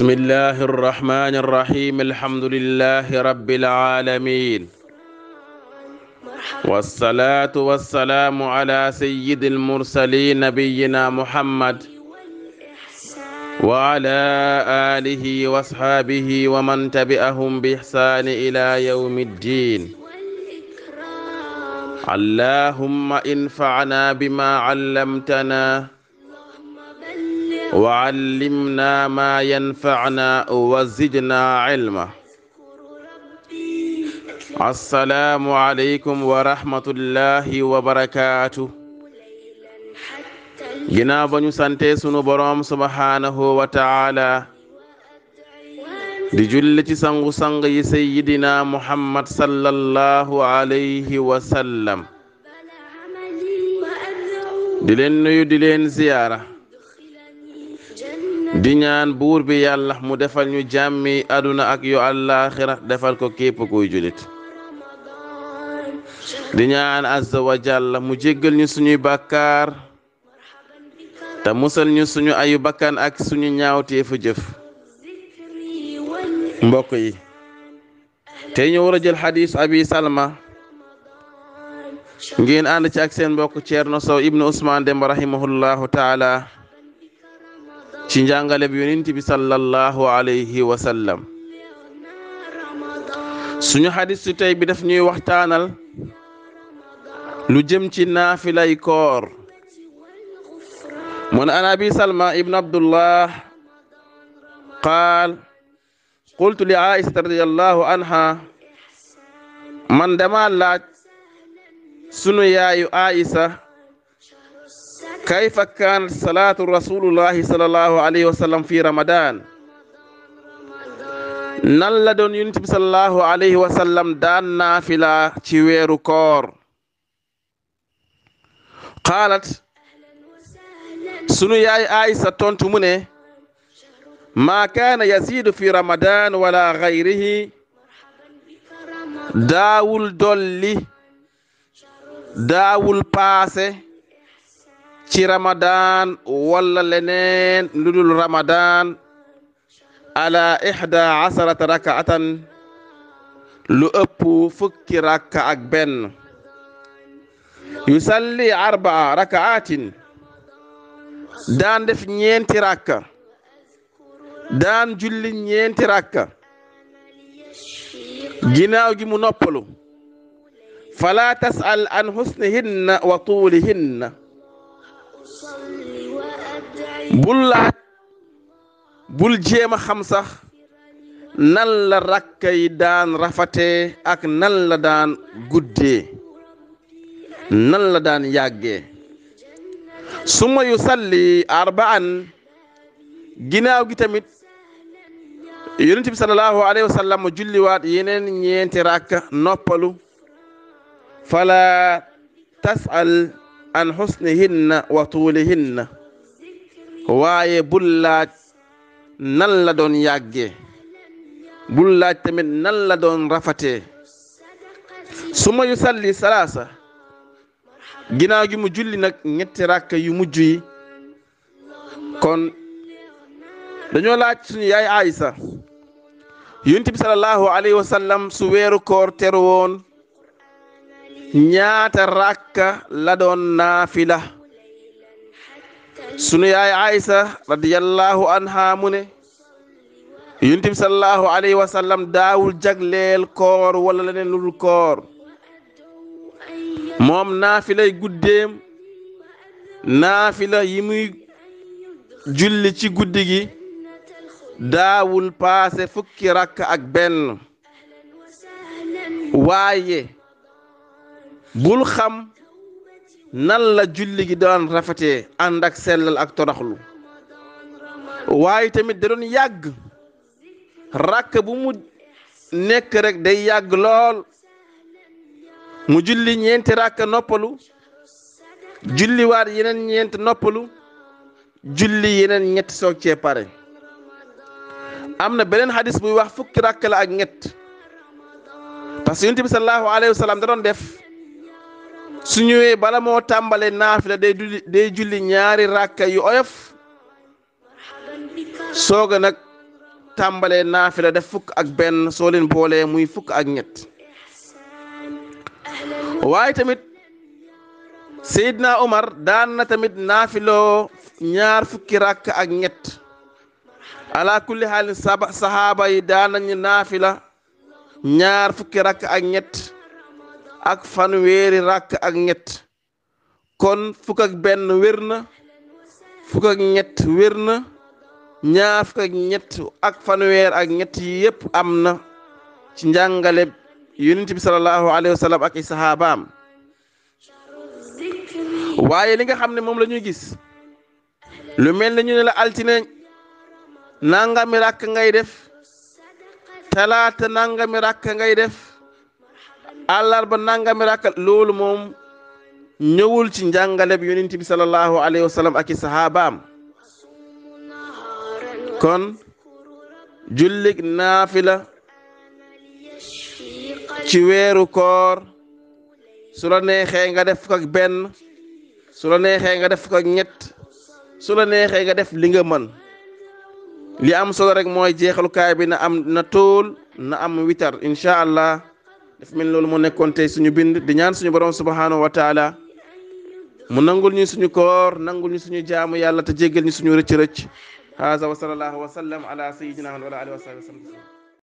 بسم الله الرحمن الرحيم الحمد لله رب العالمين والصلاة والسلام على سيد المرسلين نبينا محمد وعلى آله وأصحابه ومن تبعهم بإحسان إلى يوم الدين اللهم انفعنا بما علمتنا وعلمنا ما ينفعنا وزدنا علما. السلام عليكم ورحمة الله وبركاته. ginnaaw ba ñu sante sunu boroom subhanahu wa ta'ala di julli ci sangu-sang yi sayyidina Muhammad sallallahu alayhi wa sallam di leen nuyu di leen ziyaara di ñaan buur bi yàlla mu defal ñu jàmmi aduna ak yu àllaaxira defal ko képp kuy julit di ñaan azza wa jalla mu jéggal ñu suñuy bàkkaar te musal ñu suñu ayu bakkan ak suñu ñaawteefu jëf. mbokk yi tey ñu war a jël xadiis abi salma ngeen ànd ci ak seen mbokk Ceerno Sow ibnu Usmaan Demba rahimahullahu taala ci njàngale bi yonent bi sallallahu alayhi wa sallam. suñu xadiis su tey bi daf ñuy waxtaanal lu jëm ci naafilay koor. من أن أبي سلمى ابن عبد الله قال قلت لعائشة رضي الله عنها من دما لاج سنو يايو عائشة كيف كانت صلاة رسول الله صلى الله عليه وسلم في رمضان نال دون يونتبي صلى الله عليه وسلم دان نافلة ci weeru koor. قالت sunu yaay Aysa tontu mu ne ma kaana yaziidu fi ramadan wala gayrihi daawul dolli daawul paase ci ramadan wala leneen ludul ramadan ala 11 rak'atan lu ëpp fukki rakka ak benn yusalli 4 rak'atin daan def ñeenti rakka daan julli ñeenti rakka ginnaaw gi mu noppalu fala tas'al an husnihinna wa tuulihinna bul laaj bul jéem a xam sax nan la rakka yi daan rafate ak nan la daan guddee nan la daan yàggee. summa yusalli 4 ginnaaw gi tamit yonent bi sallallahu alayhi wa sallam julliwaat yeneen ñeenti rakka noppalu fala tas'al an husnihinna wa tuulihinna waaye bul laaj nan la doon yàggee bul laaj tamit nan la doon rafatee. summa yusalli 3 ginnaaw gi mu julli nag ñetti rakka yu mujj yi. kon dañoo laaj suñu yaay Aysa yonent bi sallallahu alayhi wa sallam su weeru koor teru woon ñaata rakka la doon naafila. sunu yaay Aysa radiyallahu anha mu ne yonent bi sallallahu alayhi wa sallam daawul jagleel koor wala leneen lu dul koor. moom naafilay guddeem naafila yi muy julli ci guddi gi daawul paase fukki rakka ak benn. waaye bul xam nan la julli gi doon rafetee ànd ak sellal ak toroxlu waaye tamit da doon yàgg rakka bu mu nekk rek day yàgg lool. mu julli ñeenti rakka noppalu julli waat yeneen ñeent noppalu julli yeneen ñett soog cee pare. am na beneen hadis buy wax fukki rakka la ak ñett parce que yonent bi sallallahu alayhi wa sallam da doon def su ñëwee bala moo tàmbalee naafila day julli ñaari rakka yu oyof sooga nag tàmbalee naafila def fukk ak benn soo leen boolee muy fukk ak ñett waaye tamit Seydina Omar daan na tamit naafiloo ñaar fukki rakk ak ñett ala kulli xaalin sahaaba yi daan nañu naafila ñaar fukki rakk ak ñett ak fanweeri rakk ak ñett kon fukk ak benn wér na fukk ak ñett wér na ñaar fukk ak ñett ak fanweer ak ñett yi yëpp am na ci njàngale yonent bi sallallahu alayhi wa sallam ak i sahabaam waaye li nga xam ne moom la ñuy gis lu mel ne ñu ne la altine nangami rakk ngay def talaata nangami rakk ngay def àllarba nangami rakk loolu moom ñëwul ci njàngale bi yonent bi sallallahu alayhi wa sallam ak i sahabaam kon jullig naafila ci weeru koor su la neexee nga def fukk ak benn su la neexee nga def fukk ak ñett su la neexee nga def li nga mën li am solo rek mooy jeexalukaay bi na am na tool na am witar incha allah daf mel loolu moo nekkoon tey suñu bind di ñaan suñu borom subhanahu wa taala mu nangul ñu suñu koor nangul ñu suñu jaamu yàlla te jéggal ñu suñu rëcc rëcc haza wa sallallahu wa sallam ala sayyidina wa ala alihi wa sahbihi wa sallam